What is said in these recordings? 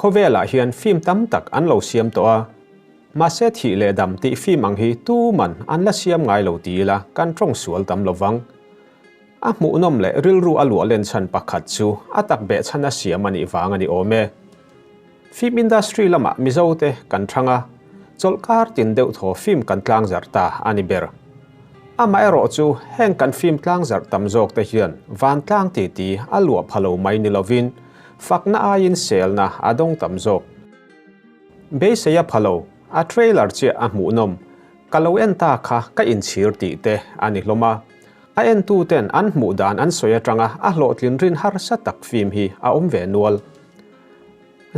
Khawvelah hian film tam tak an lo siam tawh a, mahse thih leh dam tih film ang hi tuman an la siam ngai lo ti ila kan tawng sual tam lo vang. A hmuhnawm leh rilru a luah len chhan pakhat chu a tak beh chhan a siam a nih vang a ni awm e. Film industry lamah Mizote kan thang a, chawlhkar tin deuh thaw film kan tlangzarh ta a ni ber. Amaherawh chu heng kan film tlangzarh tam zawk te hian vantlang titi a luah pha lo mai ni lovin fakna aiin selna a dawng tam zawk. Beisei a pha lo, a trailer chiah a hmuhnawm, ka lo en ta kha ka inchhir tih te a ni hlawm a. A entuten an hmuh dan an sawi atanga a hlawhtlin rin harsa tak film hi a awm ve nual.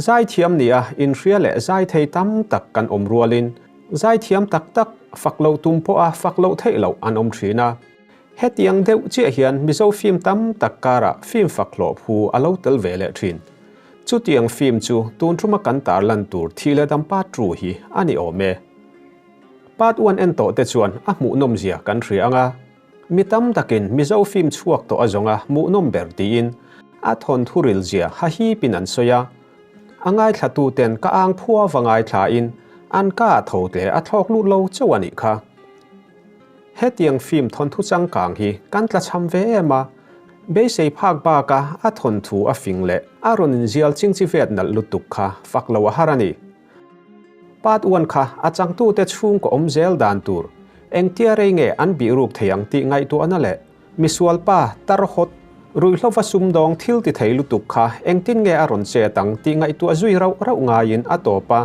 Zaithiam nia inhria leh zaithei tam tak kan awm rualin zaithiam tak tak fak loh tum pawha fak loh theih loh an awm thin a. Hetiang deuh chiah hian Mizo film tam tak karah film fak hlawh phu a lo tel ve leh thin. Chutiang film chu tun thuma kan tarlan tur Thih leh Dam Part Two hi a ni awm e. Part One en tawh te chuan a hmuhnawm zia kan hria ang a, mi tam takin Mizo film chhuak tawh a zawnga hmuhnawm ber tiin a thawnthu ril zia hahipin an sawi a. A ngaithlatu ten ka ang phua va ngaithlain an ka a tho tle a thlawk lut lo chauh a nih kha. Hetiang film thawnthu changkang hi kan tlachham ve em a, beisei phak baka a thawnthu a fing leh a rawn inzial chingchi vet nalh lutuk kha fak lo a har a ni. Part one kha a changtute chhungkaw awm zel dan tur, engtia rei nge an bihruk thei ang tih ngaihtuahna leh misual pa tar hawt, ruihhlova sumdawng thil ti thei lutuk kha engtin nge a rawn chet ang tih ngaihtuah zui rauh rauh ngaiin a tawp a.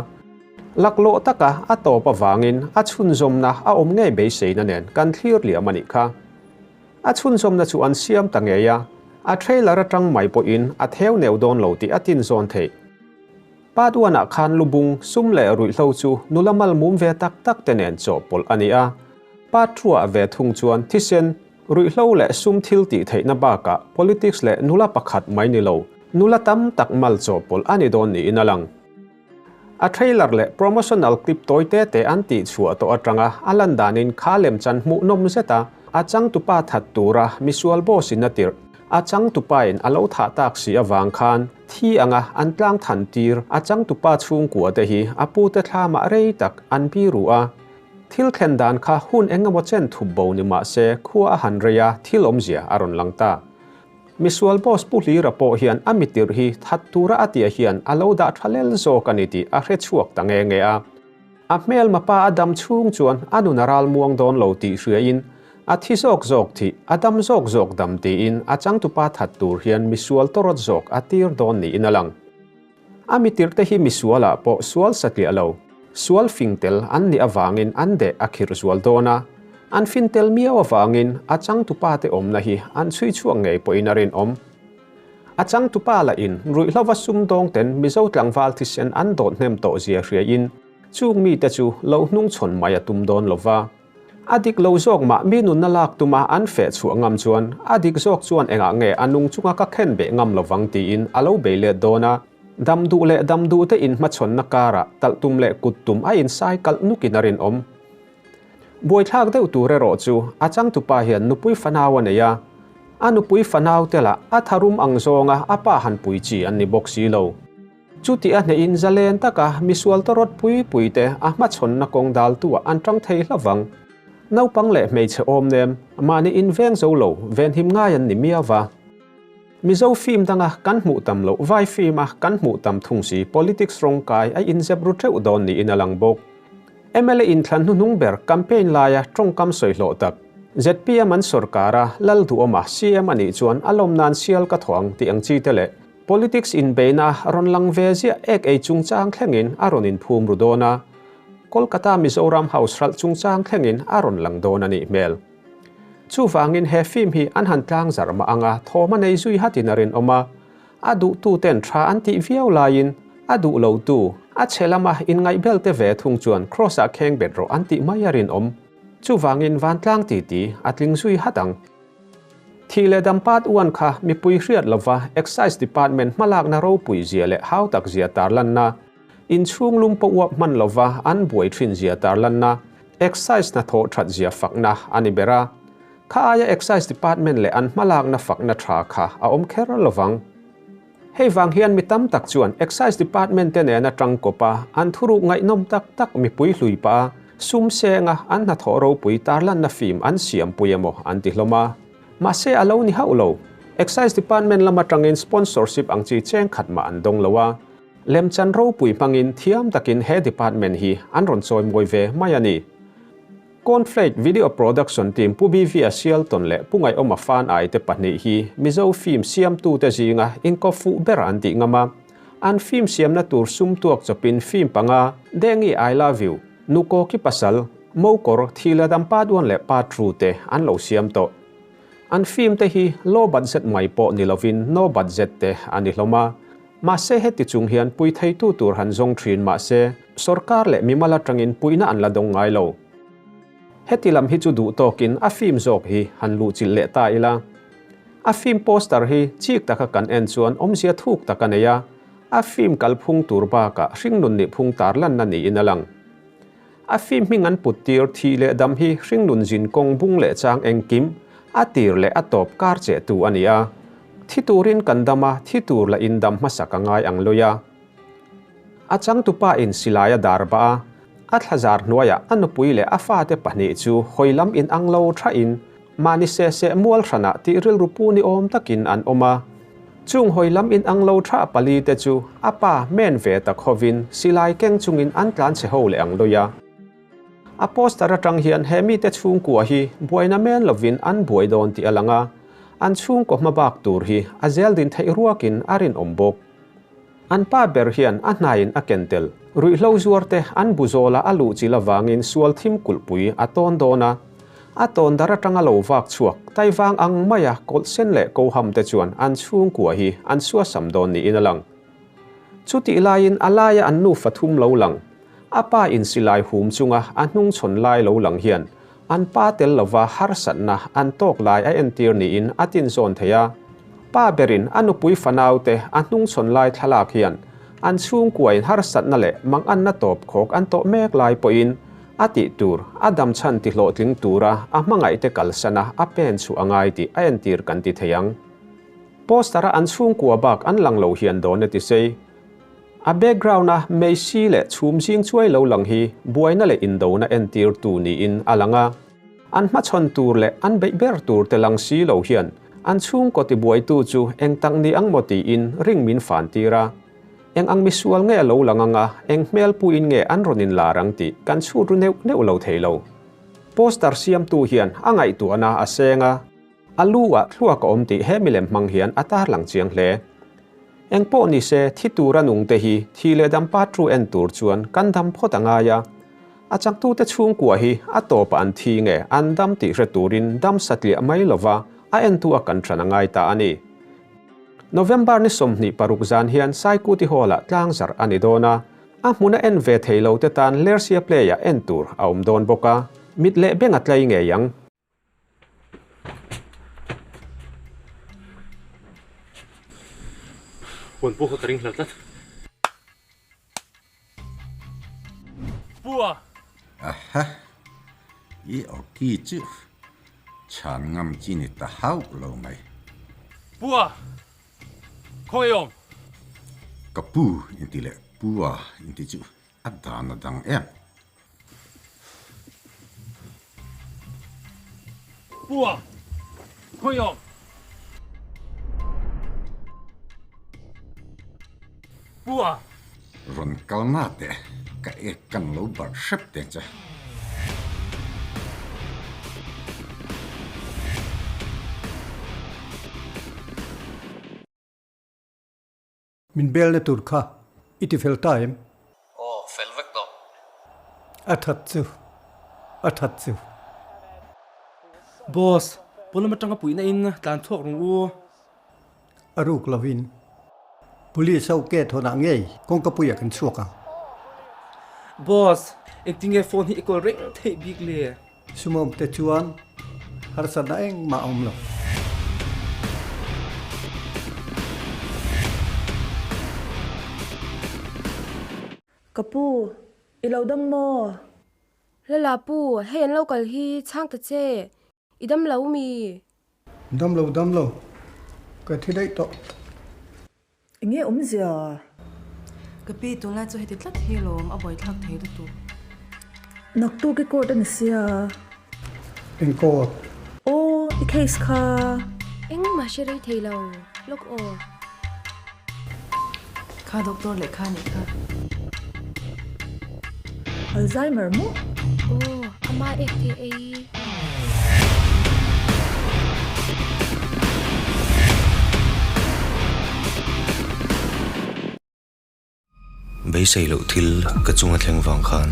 Laklawh taka a tawp avangin a chhunzawmna a awm ngei beiseina nen kan thlir liam a nih kha. A chhunzawmna chu an siam ta ngei a, a trailer atang mai pawhin a theu neu dawn lo tih a tinzawn theih. Part one ah khan lubung, sum leh ruihhlo chu nula mal mum ve tak tak te nen chawhpawlh a ni a. Part two ah ve thung chuan thisen, ruihhlo leh sum thil tih theihna bakah politics leh nula pakhat mai ni lo, nula tam tak mal chawhpawlh a ni dawn niin a lang. A trailer leh promotional clip tawi te te an tih chhuah tawh atanga a lan danin kha lemchan hmuhnawm zet a, a changtupa that tura misual boss in a tirh. A changtupain a lo thah tak si avang khan thi anga an tlang than tir a changtupa chhungkua te hi a pute thlamah rei tak an bi ru a. Thil thlen dan kha hun eng emaw chen thup bo ni mah se khua a han rei a, thil awmzia a rawn lang ta. Misual boss Pu Hlira pawh hian a mitirh hi that tura a tia hian a lo dah tha lel zawk a ni tih a hre chhuak ta nge nge a. A hmelma pa a dam chhung chuan a nun a ral muang dawn lo tih hriain a thi zawk zawk thih, a dam zawk zawk dam tiin a changtupa that tur hian misual tawrawt zawk a tir dawn niin a lang. A mitirhte hi misualah pawh sual satliah lo, sual fing tel an nih avangin an deh a khirh zual dawn a, an fin tel miau avangin a changtupa te awmna hi an chhui chhuak ngei pawhin a rinawm. A changtupa lah in ruihhlova sumdawng ten Mizo tlangval thisen an dawt hnem tawh zia hriain chung mite chu lo hnungchhawn mai a tum dawn lova. A dik lo zawk mah mi nunna lak tuma an feh chhuah ngam chuan a dik zawk chuan engah nge a nung chunga ka khen beh ngam lovang tiin a lo bei let dawn a. Dam duh leh dam duh te inhmachhawnna karah talh tum leh kut tum a insai kalh nukin a rinawm. Buaithlak deuh tur erawh chu a changtupa hian nupui fanau a nei a, a nupui fanau te lah a tharum ang zawnga a pa han pui chi an ni bawk si lo. Chuti a hnehin zalen taka misual tawrawt pui pui te a hmachhawnna kawng daltu ah an tang thei hlavang. Naupang leh hmeichhe awm nem, mahni inveng zo lo, venhim ngai an ni miau va. Mizo film danga kan hmuh tam loh vai film a kan hmuh tam thung si politics rawng kai a inzep ru teuh dawn niin a lang bawk. Mla inthlan hnuhnung ber campaign laia tawngkam sawi hlawh tak zpm an sorkar a lal duhawm a CM a nih chuan a lawm nan sial ka thaw ang tih ang chi te leh politics inbeina rawn lang ve ziah ek ei chungchang thlengin a rawn inphum ru dawn a, Kolkata Mizoram House hralh chungchang thlengin a rawn lang dawn a nih hmel. Chuvangin he film hi an han tlang zarh mah anga thawm a nei zui hatin a rinawm a, a duhtu ten tha an tih viau laiin a duh lo tu, a chhe lama inngaihbel te ve thung chuan Kross ah kheng bet rawh an tih mai a rinawm. Chuvangin vantlang titi a tling zui hat ang. Thih leh dam part one kha mipui hriat lova Excise Department hmalakna ropui zia leh hau tak zia tarlanna, Inchhung lum pawh uap hman lova an buai thin zia tarlanna, Excise hnathawh that zia fakna a ni ber a. Kha aia Excise Department leh an hmalakna fakna tha kha a awm kher lovang. Hei vang hian mi tam tak chuan Excise Department te nena tangkawp a, an thuruk ngaihnawm tak tak mipui hlui pah a, sum senga an hnathawh ropui tarlanna film an siampui emaw an ti hlawm a. Mahse a lo ni hauh lo. Excise Department lam atangin sponsorship ang chi cheng khat mah an dawng lo a. Lemchan ropui hmangin thiam takin he department hi an rawn chawimawi ve mai a ni. Cornflake Video Production Team Pu BV-a Sialton leh Pu Ngaihawma Fan Ai te pahnih hi Mizo film siamtute zinga inkawp fuh ber an tih ngam a. An film siamna tur sum tuak chawpin film panga, Dengi I Love You, Nukawki Pasal, Mokawr, Thiladam Part One leh Part Two te an lo siam tawh. An film te hi low budget mai pawh ni lovin no budget te a ni hlawm a. Mahse heti chung hian pui theitu tur han zawng thin mahse sorkar leh mimal atangin puihna an la dawng ngai lo. Heti lam hi chu duh tawkin a film zawk hi han luhchilh leh ta ila. A film poster hi chik taka kan en chuan awmzia thuk tak a nei a, a film kalphung tur bakah hringnun nihphung tarlanna niin a lang. A film hming an put tir thih leh dam hi hringnun zin kawng bung leh chang engkim, a tir leh a tawp kar cheh tu a ni a. Thi turin kan dam a, thi tur lah in dam hmasak a ngai ang lui a. A changtupa in silai a dar bah a, a thlazar hnuaiah a nupui leh a fate pahnih chu hawi lam in ang lo thain mahni seh seh mual hranah tih rilru pu ni awm takin an awm a. Chung hawi lam in ang lo tha pali te chu a pa men ve tak hovin silai keng chungin an tlan chhe ho leh ang lui a. A poster atang hian he mite chhungkua hi buaina men lovin an buai dawn tih a lang a, an chhungkaw hmabak tur hi a zel din theih ruakin a rinawm bawk. An pa ber hian a hnaiin a ken tel. Ruihhlo zuarte an bu zawla a luh chil avangin sual thim kulhpui a tawn dawn a. A tawn dar atanga lo vak chhuak taivang ang maia kawlh sen leh koham te chuan an chhungkua hi an suasam dawn niin a lang. Chutih laiin a laia an nufa thum lo lang, a pa in silai hum chunga a hnungchhawn lai lo lang hian An pa tel lova harsatna an tawk lai a entir niin a tinzawn thei a. Pa berin a nupui fanaute a hnungchhawn lai thlalak hian an chhungkuain harsatna leh manganna tawp khawk an tawh mek lai pawhin a tih tur a damchhan tihlawhtling tura a hmangaihte kalsana a pen chhuah a ngai tih a entir kan ti thei ang. Poster-a an chhungkua bak an lang lo hian dawn e ti sei. A background-a Meisi leh chhum zing chuai lo lang hi buaina leh indona entirtu niin a lang a. An hmachhawn tur leh an beih ber tur te lang si lo hian an chhungkaw tibuaitu chu eng tak ni ang maw tiin ring min fan tir a. Eng ang misual nge a lo lang ang a, eng hmel puiin nge an rawn inlar ang tih kan chhut ru neuh neuh lo thei lo. Poster siamtu hian a ngaihtuahna a seng a. A lu ah thluak a awm tih he milem hmang hian a tarlang chiang hle. Eng pawh ni se, thi tura nung te hi thi leh dam patru en tur chuan kan dam phawt a ngai a. A changtute chhungkua hi a tawpah an thi nge an dam tih hre turin dam satliah mai lova a entu a kan ṭhan a ngai ta a ni. November ni 26 zan hian Saikuti Hall-ah tlangzarh a ni dawn a, a hmuna en ve thei lo te tan Lersia Play-ah en tur a awm dawn bawk a, mit leh beng a tlai ngei ang. Huan pawh kha ka ring hlel tlat. Pu a! Aha! I awki chu chhan ngam chi ni ta hauh lo mai. Pu a! Khawngaih awm! Ka pu inti leh pu a inti chu a dan a dang em? Pua! Khawi awm? Pua! Rawn kal na teh, ka ek kan lo barh hrep teh che. Min belna tur kha i ti fel ta em? Aw, fel vek tawh. A that chu, a that chu. Boss, pawn atanga puihna in tlan chhuak rung u. A ruk lovin Police ho ke thawnah ngei kawngkapuiah kan chhuak ang. Boss, engtinge phone hi i kawl reng theih bik le? Sumawm te chuan harsatna engmah a awm lo. Ka pu, i lo dam maw? Lala pu, hei an lo kal hi chhang ta che, i dam lo mi? Dam lo, dam lo, ka thi daih tawh. Enge awmzia? Ka pi tunlai chu heti tlat hi lawm a buaithlak thei lutuk. Naktuk i court a ni sia. Eng court? Aw, i case kha. Engmah hre rei thei lo lawk aw. Kha doctor lehkha a nih kha. Alzheimer maw? Aw, ama ek te ei. Beisei loh thil ka chunga thleng vang khan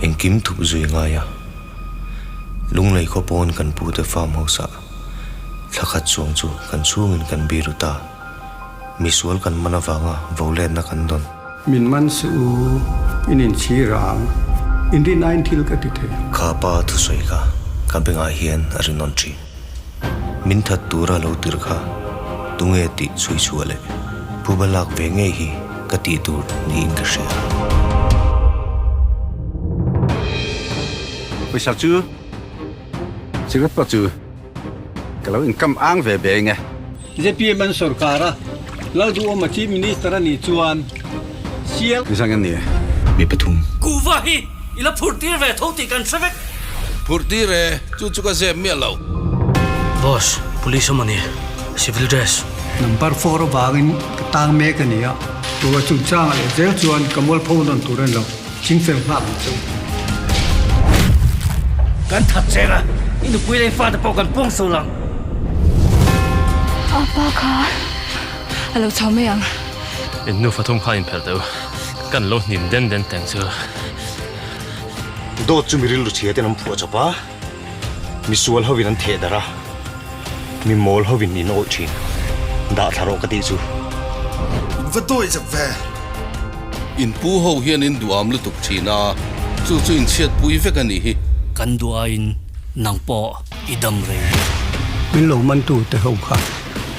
engkim thup zui ngai a, Lunglei khaw pawn kan pute farm house ah thla khat chuang chu kan chhungin kan biru ta. Misual kan man avanga voletna kan dawn. Min man suh u, in inchhir ang, in rin aiin thil ka ti thei. Kha pa thusawi kha ka bengah hian a rinawm thin. Min that tura lo tir kha tunge tih chhui chhuah leh phuba lak ve ngei hi ka tih tur niin ka hria. Pawisa chu cigarette pawh chu Ka lo inkam ang ve ve eng e. Zpm an sorkar a, Lalduhawma Chief Minister a nih chuan sial. Zang a ni e. Mi pathum. Kuhva hi i la phurh tir ve tho tih kan hre vek. Phurh tir e, chu chu ka zep miah lo. Boss, police awm a ni, civil dress. Number four avangin ka tang mek a ni a, tua chungchangah leh zel chuan ka mualpho nawn tur a ni lo. Chingfel nghak ang che u. Kan that cheng a, i nupui leh i fate pawh kan pawng so lang. A pa kha a lo chho mai ang. In nufa thum kha inphelh teh u, kan lo hnim den den teng chu. Dawt chu mi rilru chhia ten an phuah chawp a, mi sual hovin an theh darh a, mi mawl hovin in awih thin. Dah thla rawh ka tih chu. In va dawi zep ve. In pu ho hian in duham lutuk thin a, chu chu in chhiatpui vek a nih hi. Kan duh aiin nang pawh i dam rei. Min lo mantu te ho kha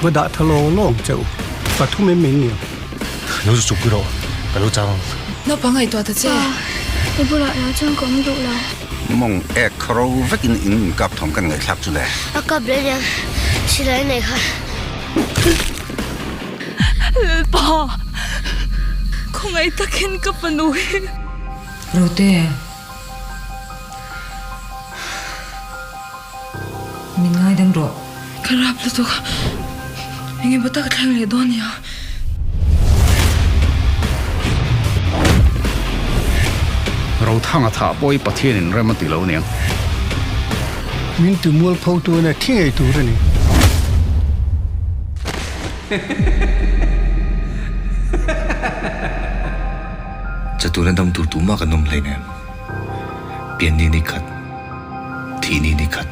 va dah tha lawng lawng che u, pathum em min niang. Lo zu chuk rawh, ka lo chang ang. Naupang ngaihtuah ta che. Pa, i bulah lo chuan ka awm duh lo. Mawng ek ro vekin in inkap thawm kan ngaihthlak chu le. A kap leh aniang, silai nei kha. Lalpa, khawngaih takin ka fanu hi. Rote, min ngaidam rawh. Ka rap lutuk, eng emaw tak a thleng leh dawn nia. Rothanga thah pawh hi Pathianin rem a ti lo aniang. Min ti mualpho tu ania thi ngei tur a ni. Chatuna dam tur tumah kan awm hleinem. Pian ni ni khat, thih ni ni khat.